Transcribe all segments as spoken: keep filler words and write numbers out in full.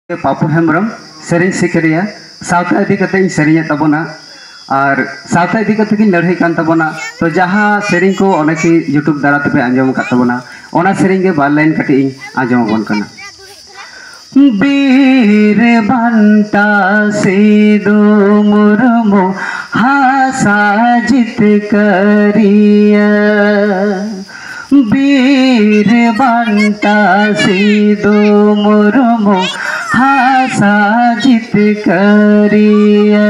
ᱯᱟᱯᱩ ᱦᱮᱢᱵᱨᱚᱢ, ᱥᱮᱨᱮᱧ ᱥᱤᱠᱟᱹᱨᱤᱭᱟᱹ, ᱥᱟᱶᱛᱟ ᱤᱫᱤ ᱠᱟᱛᱮ ᱤᱧ ᱥᱮᱨᱮᱧᱮᱫ ᱛᱟᱵᱚᱱᱟ᱾ ᱟᱨ ᱥᱟᱶᱛᱟ ᱤᱫᱤ ᱠᱟᱛᱮ ᱜᱤᱧ ᱞᱟᱹᱲᱦᱟᱹᱭ ᱠᱟᱱ ᱛᱟᱵᱚᱱᱟ᱾ ᱛᱚ ᱡᱟᱦᱟᱸ ᱥᱮᱨᱮᱧ ᱠᱚ ᱚᱱᱮᱠᱤ YouTube ᱫᱟᱨᱟ ᱛᱮᱯᱮ ᱟᱸᱡᱚᱢ ᱟᱠᱟᱫ ᱛᱟᱵᱚᱱᱟ, ᱚᱱᱟ ᱥᱮᱨᱮᱧ ᱜᱮ ᱵᱟᱨ ᱞᱟᱭᱤᱱ ᱠᱟᱹᱴᱤᱡ ᱤᱧ ᱟᱸᱡᱚᱢ ᱟᱵᱚᱱ ᱠᱟᱱᱟ᱾ ᱵᱤᱨ ᱵᱟᱱᱴᱟ ᱥᱤᱫᱩ ᱢᱩᱨᱢᱩ ᱦᱟᱥᱟ ᱡᱤᱛᱠᱟᱹᱨᱤᱭᱟᱹ, ᱵᱤᱨ ᱵᱟᱱᱴᱟ ᱥᱤᱫᱩ ᱢᱩᱨᱢᱩ ᱦᱟᱥᱟ ᱡᱤᱛᱠᱟᱹᱨᱤᱭᱟᱹ,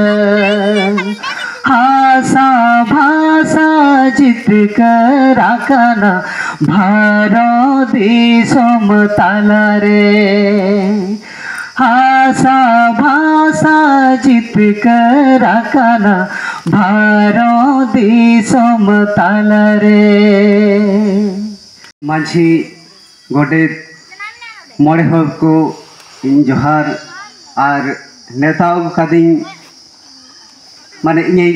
ᱦᱟᱥᱟ ᱵᱷᱟᱥᱟ ᱡᱤᱛᱠᱟᱹᱨ ᱟᱠᱟᱱᱟ ᱵᱷᱟᱨᱚᱛ ᱫᱤᱥᱚᱢ ᱛᱟᱞᱟᱨᱮ᱾ ᱦᱟᱥᱟ ᱵᱷᱟᱥᱟ ᱡᱤᱛᱠᱟᱹᱨ ᱟᱠᱟᱱᱟ ᱵᱷᱟᱨᱚᱛ ᱫᱤᱥᱚᱢ ᱛᱟᱞᱟᱨᱮ᱾ ᱢᱟᱹᱡᱷᱤ, ᱜᱚᱰᱮᱛ, ᱢᱚᱬᱮ ᱦᱚᱲ ᱠᱚ ᱤᱧ ᱡᱚᱦᱟᱨ᱾ ᱟᱨ ᱱᱮᱣᱛᱟ ᱟᱹᱜᱩ ᱠᱟᱫᱤᱧ, ᱢᱟᱱᱮ ᱤᱧᱤᱡ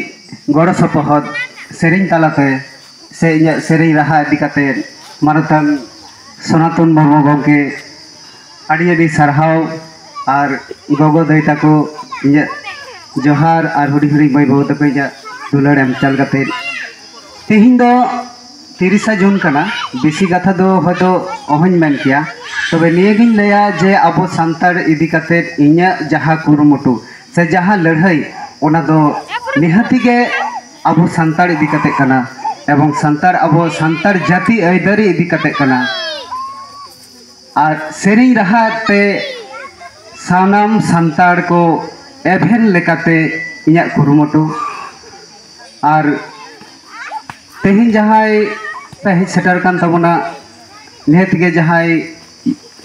ᱜᱚᱲᱚ ᱥᱚᱯᱚᱦᱚᱫ ᱥᱮᱨᱮᱧ ᱛᱟᱞᱟᱛᱮ ᱥᱮ ᱤᱧᱟᱹᱜ ᱥᱮᱨᱮᱧ ᱨᱟᱦᱟ ᱤᱫᱤ ᱠᱟᱛᱮ ᱢᱟᱱᱚᱛᱟᱱ ᱥᱚᱱᱟᱛᱚᱱ ᱢᱩᱨᱢᱩ ᱜᱚᱢᱠᱮ, ᱟᱹᱰᱤ ᱟᱹᱰᱤ ᱥᱟᱨᱦᱟᱣ᱾ ᱟᱨ ᱜᱚᱜᱚ ᱫᱟᱹᱭ ᱛᱟᱠᱚ, ᱤᱧᱟᱹᱜ ᱡᱚᱦᱟᱨ᱾ ᱟᱨ ᱦᱩᱰᱤᱧ ᱦᱩᱰᱤᱧ ᱢᱟᱹᱭ ᱵᱟᱹᱵᱩ ᱛᱟᱠᱚ, ᱤᱧᱟᱹᱜ ᱫᱩᱞᱟᱹᱲ ᱮᱢ ᱪᱟᱞ ᱠᱟᱛᱮ, ᱛᱮᱦᱮᱧ ᱫᱚ ᱛᱤᱨᱤᱥᱟ ᱡᱩᱱ ᱠᱟᱱᱟ᱾ ᱵᱮᱥᱤ ᱠᱟᱛᱷᱟ ᱫᱚ ᱦᱚᱭᱛᱳ ᱚᱦᱚᱧ ᱢᱮᱱ ᱠᱮᱭᱟ, ᱛᱚᱵᱮ ᱱᱤᱭᱟᱹᱜᱤᱧ ᱞᱟᱹᱭᱟ ᱡᱮ ᱟᱵᱚ ᱥᱟᱱᱛᱟᱲ ᱤᱫᱤ ᱠᱟᱛᱮ ᱤᱧᱟᱹᱜ ᱡᱟᱦᱟᱸ ᱠᱩᱨᱩᱢᱩᱴᱩ ᱥᱮ ᱡᱟᱦᱟᱸ ᱞᱟᱹᱲᱦᱟᱹᱭ, ᱚᱱᱟ ᱫᱚ ᱱᱤᱦᱟᱹᱛᱤ ᱜᱮ ᱟᱵᱚ ᱥᱟᱱᱛᱟᱲ ᱤᱫᱤ ᱠᱟᱛᱮ ᱠᱟᱱᱟ᱾ ᱮᱵᱚᱝ ᱥᱟᱱᱛᱟᱲ, ᱟᱵᱚ ᱥᱟᱱᱛᱟᱲ ᱡᱟᱹᱛᱤ ᱟᱹᱭᱫᱟᱹᱨᱤ ᱤᱫᱤ ᱠᱟᱛᱮ ᱠᱟᱱᱟ᱾ ᱟᱨ ᱥᱮᱨᱮᱧ ᱨᱟᱦᱟ ᱛᱮ ᱥᱟᱱᱟᱢ ᱥᱟᱱᱛᱟᱲ ᱠᱚ ᱮᱵᱷᱮᱱ ᱞᱮᱠᱟᱛᱮ ᱤᱧᱟᱹᱜ ᱠᱩᱨᱩᱢᱩᱴᱩ᱾ ᱟᱨ ᱛᱮᱦᱮᱧ ᱡᱟᱦᱟᱸᱭ ᱯᱮ ᱦᱮᱡ ᱥᱮᱴᱮᱨ ᱠᱟᱱ ᱛᱟᱵᱚᱱᱟ, ᱱᱤᱦᱟᱹᱛ ᱜᱮ ᱡᱟᱦᱟᱸᱭ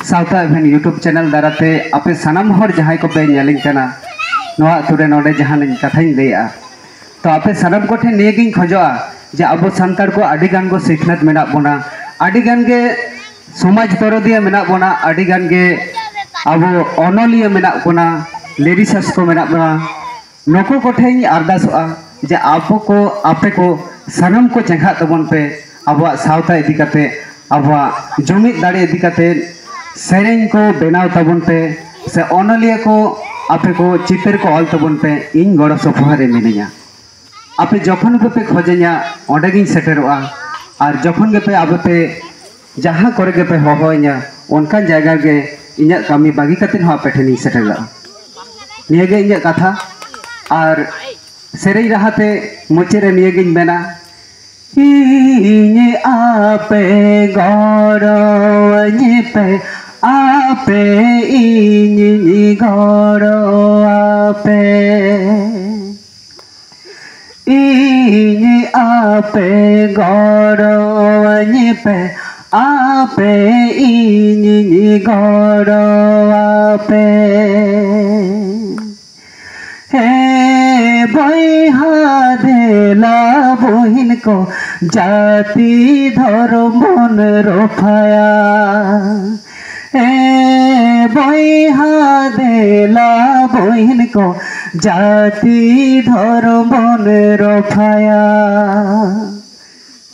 ᱥᱟᱶᱛᱟ ᱮᱵᱷᱮᱱ YouTube ᱪᱮᱱᱮᱞ ᱫᱟᱨᱟᱛᱮ ᱟᱯᱮ ᱥᱟᱱᱟᱢ ᱦᱚᱲ ᱡᱟᱦᱟᱸᱭ ᱠᱚᱯᱮ ᱧᱮᱞᱤᱧ ᱠᱟᱱᱟ, ᱱᱚᱣᱟ ᱟᱛᱳ ᱨᱮ ᱱᱚᱰᱮ ᱡᱟᱦᱟᱸ ᱞᱤᱧ ᱠᱟᱛᱷᱟᱧ ᱞᱟᱹᱭᱮᱜᱼᱟ, ᱛᱚ ᱟᱯᱮ ᱥᱟᱱᱟᱢ ᱠᱚᱴᱷᱮᱱ ᱱᱤᱭᱟᱹᱜᱤᱧ ᱠᱷᱚᱡᱚᱜᱼᱟ ᱡᱮ ᱟᱵᱚ ᱥᱟᱱᱛᱟᱲ ᱠᱚ ᱟᱹᱰᱤ ᱜᱟᱱ ᱠᱚ ᱥᱤᱠᱷᱱᱟᱹᱛ ᱢᱮᱱᱟᱜ ᱵᱚᱱᱟ, ᱟᱹᱰᱤ ᱜᱟᱱ ᱜᱮ ᱥᱚᱢᱟᱡᱽ ᱫᱚᱨᱚᱫᱤᱭᱟᱹ ᱢᱮᱱᱟᱜ ᱵᱚᱱᱟ, ᱟᱹᱰᱤ ᱜᱟᱱ ᱜᱮ ᱟᱵᱚ ᱚᱱᱚᱞᱤᱭᱟᱹ ᱢᱮᱱᱟᱜ ᱵᱚᱱᱟ, ᱞᱤᱨᱤᱥᱤᱥᱴ ᱠᱚ ᱢᱮᱱᱟᱜ ᱵᱚᱱᱟ᱾ ᱱᱩᱠᱩ ᱠᱚᱴᱷᱮᱱ ᱤᱧ ᱟᱨᱫᱟᱥᱚᱜᱼᱟ ᱡᱮ ᱟᱵᱚ ᱠᱚ, ᱟᱯᱮ ᱠᱚ ᱥᱟᱱᱟᱢ ᱠᱚ ᱪᱮᱸᱜᱷᱟᱜ ᱛᱟᱵᱚᱱ ᱯᱮ, ᱟᱵᱚᱣᱟᱜ ᱥᱟᱶᱛᱟ ᱤᱫᱤ ᱠᱟᱛᱮ, ᱟᱵᱚᱣᱟᱜ ᱡᱩᱢᱤᱫ ᱫᱟᱲᱮ ᱤᱫᱤ ᱠᱟᱛᱮ ᱥᱮᱨᱮᱧ ᱠᱚ ᱵᱮᱱᱟᱣ ᱛᱟᱵᱚᱱ ᱯᱮ᱾ ᱥᱮ ᱚᱱᱚᱞᱤᱭᱟᱹ ᱠᱚ, ᱟᱯᱮ ᱠᱚ ᱪᱤᱛᱟᱹᱨ ᱠᱚ ᱚᱞ ᱛᱟᱵᱚᱱ ᱯᱮ, ᱤᱧ ᱜᱚᱲᱚ ᱥᱚᱯᱚᱦᱚᱫ ᱨᱮ ᱢᱤᱱᱟᱹᱧᱟ᱾ ᱟᱯᱮ ᱡᱚᱠᱷᱚᱱ ᱜᱮᱯᱮ ᱠᱷᱚᱡᱤᱧᱟ, ᱚᱸᱰᱮ ᱜᱤᱧ ᱥᱮᱴᱮᱨᱚᱜᱼᱟ᱾ ᱟᱨ ᱡᱚᱠᱷᱚᱱ ᱜᱮᱯᱮ ᱟᱯᱮ ᱯᱮ ᱡᱟᱦᱟᱸ ᱠᱚᱨᱮ ᱜᱮᱯᱮ ᱦᱚᱦᱚᱧᱟ, ᱚᱱᱠᱟᱱ ᱡᱟᱭᱜᱟ ᱜᱮ ᱤᱧᱟᱹᱜ ᱠᱟᱹᱢᱤ ᱵᱟᱹᱜᱤ ᱠᱟᱛᱮ ᱦᱚᱸ ᱟᱯᱮ ᱴᱷᱮᱱᱤᱧ ᱥᱮᱴᱮᱨᱚᱜᱼᱟ᱾ ᱱᱤᱭᱟᱹ ᱜᱮ ᱤᱧᱟᱹᱜ ᱠᱟᱛᱷᱟ᱾ ᱟᱨ ᱥᱮᱨᱮᱧ ᱨᱟᱦᱟᱛᱮ ᱢᱩᱪᱟᱹᱫ ᱨᱮ ᱱᱤᱭᱟᱹ ᱜᱤᱧ ᱢᱮᱱᱟ, ᱤᱧ ᱟᱯᱮ ᱜᱚᱲᱚᱣᱟᱹᱧ ᱯᱮ, ᱟᱯᱮ ᱤᱧᱤᱧ ᱜᱚᱲᱚᱣᱟᱯᱮ᱾ ᱤᱧ ᱟᱯᱮ ᱜᱚᱲᱚᱣᱟᱹᱧ ᱯᱮ, ᱟᱯᱮ ᱤᱧᱤᱧ ᱜᱚᱲᱚᱣᱟᱯᱮ᱾ ᱦᱮ ᱵᱚᱭᱦᱟ ᱫᱮᱞᱟ ᱵᱩᱦᱤᱱ ᱠᱚ, ᱡᱟᱹᱛᱤ ᱫᱷᱚᱨᱚᱢ ᱵᱚᱱ ᱨᱚᱯᱷᱟᱭᱟ᱾ ᱮ ᱵᱚᱭᱦᱟ ᱫᱮᱞᱟ ᱵᱚᱭᱤᱱ ᱠᱚ, ᱡᱟᱹᱛᱤ ᱫᱷᱚᱨᱚᱢ ᱵᱚᱱ ᱨᱚᱯᱷᱟᱭᱟ᱾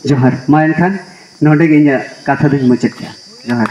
ᱡᱚᱦᱟᱨ᱾ ᱢᱟ ᱮᱱᱠᱷᱟᱱ ᱱᱚᱰᱮ ᱜᱮ ᱤᱧᱟᱹᱜ ᱠᱟᱛᱷᱟ ᱫᱚᱧ ᱢᱩᱪᱟᱹᱫ ᱠᱮᱫᱟ᱾ ᱡᱚᱦᱟᱨ᱾